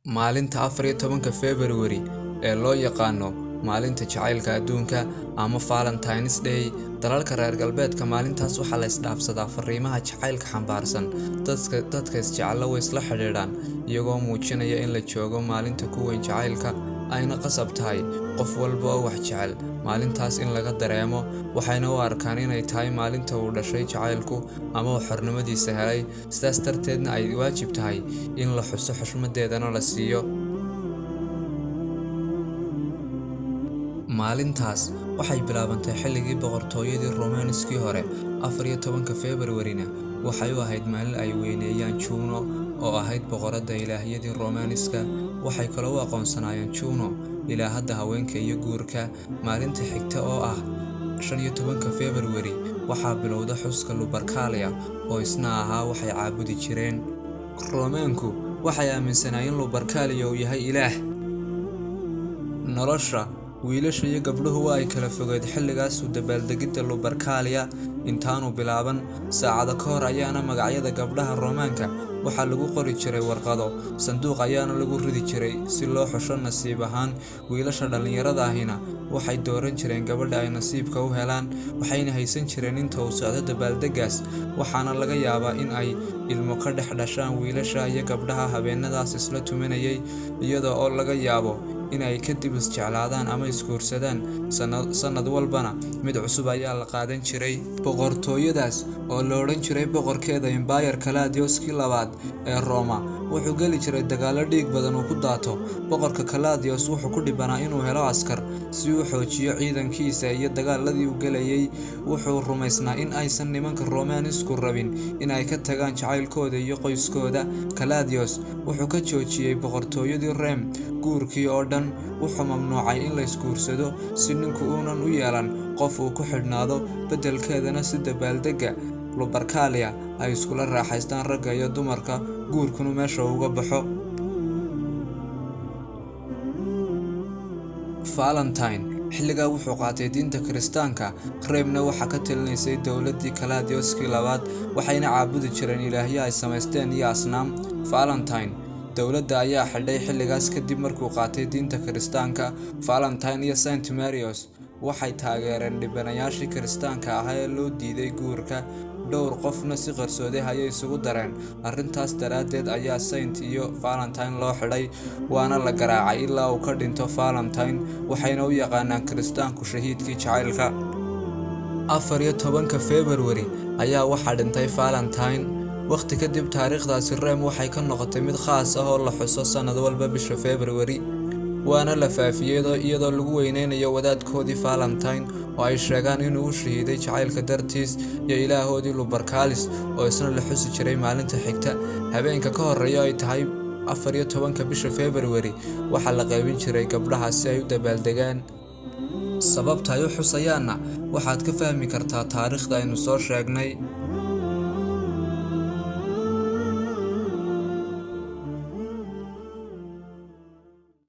Maalinta 14-ka February ee loo yaqaano Maalinta Jacaylka Adduunka ama Valentine's Day, dalalka reer galbeedka maalintaas waxaa la isdhaafsadaa fariimaha jacaylka xambaarsan. Dadka isjecel way isla xidhiidhaan, iyagoo muujinaya in la joogo maalinta ku weyn jacaylka, ayna qasab tahay qof walba oo wax jecel maalintaas in laga dareemo. Waxayna u arkaan inay tahay maalinta uu dhashay jacaylku ama uu xornimadiisa helay, sidaas darteedna ay waajib tahay in la xuso, xushmadeedana la siiyo. Maalintaas waxay bilaabantay xilligii boqortooyadii Romaaniskii hore, 14-ka February-na waxay u ahayd maalin ay weyneeyaan Juno oo ahayd boqoradda ilaahyadii Romaaniska. Waxay kaloo u aqoonsanaayeen Juno ilaahadda haweenka iyo guurka. Maalinta xigta oo ah 15-ka February waxaa bilowda xuska Lupercalia oo isna ahaa waxay caabudi jireen. Roomaanku waxay aaminsanaayeen in Lupercalia uu yahay ilaah. Nolosha wiilasha iyo gabdhuhu waa ay kala fogeyd xilligaas u dabaaldegidda Lupercalia intaanu bilaaban. Saacado ka hor ayaana magacyada gabdhaha Roomaanka waxaa lagu qori jiray warqado, sanduuq ayaana lagu ridi jiray si loo xusho nasiib ahaan. Wiilasha dhalinyarada ahina waxay dooran jireen gabadha ay nasiibka u helaan, waxayna haysan jireen inta uu socdo dabaaldeggaas, waxaana laga yaabaa in ay ilmo ka dhex dhashaan wiilasha iyo gabdhaha habeenadaas isla tumanayay, iyada oo laga yaabo in ay kadib isjeclaadaan ama isguursadaan. Sanad walbana mid cusub ayaa la qaadan jiray. Boqortooyadaas oo la odhan jiray boqorkeeda Emperor Claudius-kii labaad ee Rooma wuxuu geli jiray dagaallo dhiig badan uu ku daato. Boqorka Claudius wuxuu ku dhibanaa inuu helo askar si uu u xoojiyo ciidankiisa iyo dagaaladii uu gelayay. Wuxuu rumaysnaa in aysan nimanka Roomaanisku rabin in ay ka tagaan jacaylkooda iyo qoyskooda. Claudius wuxuu ka joojiyay boqortooyadii Rome guurkii oo dhan. Wuxuu mamnuucay in la isguursado si ninku uunan u yeelan qof uu ku xidhnaado, beddelkeedana si dabaaldegga Lupercalia ay iskula raaxaystaan ragga iyo dumarka, guurkuna meesha uga baxo. Valentine xilligaa wuxuu qaatay diinta Kiristaanka. Rome-na waxaa ka talinaysay dowladdii Claudius-kii labaad, waxayna caabudi jireen ilaahyo ay samaysteen iyo asnaam. Valentine dowladda ayaa xidhay xilligaas kadib markuu qaatay diinta Kiristaanka. Valentine iyo Saint Marius waxay taageereen dhibanayaashii Kiristaanka ahaa ee loo diiday guurka, dhowr qofna si qarsoodi ah ayay isugu dareen. Arrintaas daraaddeed ayaa Saint iyo Valentine loo xidhay, waana la garaacay ilaa uu ka dhinto Valentine, waxayna u yaqaanaan Kiristaanku shahiidkii jacaylka. 14-ka February ayaa waxaa dhintay Valentine. Waqti kadib taariikhdaasi Rome waxay ka noqotay mid khaas ah oo la xuso sanad walba bisha February, waana la faafiyay iyadoo lagu weyneynayo wadaadkoodii Valentine oo ay sheegaan inuu u shahiiday jacaylka dartiis, iyo ilaahoodii Lupercalis oo isna la xusi jiray maalinta xigta. Habeenka ka horreeya ay tahay 14-ka bisha February waxaa la qaybin jiray gabdhaha si ay u dabaaldegaan. Sababta ay u xusayaanna waxaad ka fahmi kartaa taariikhda aynu soo sheegnay.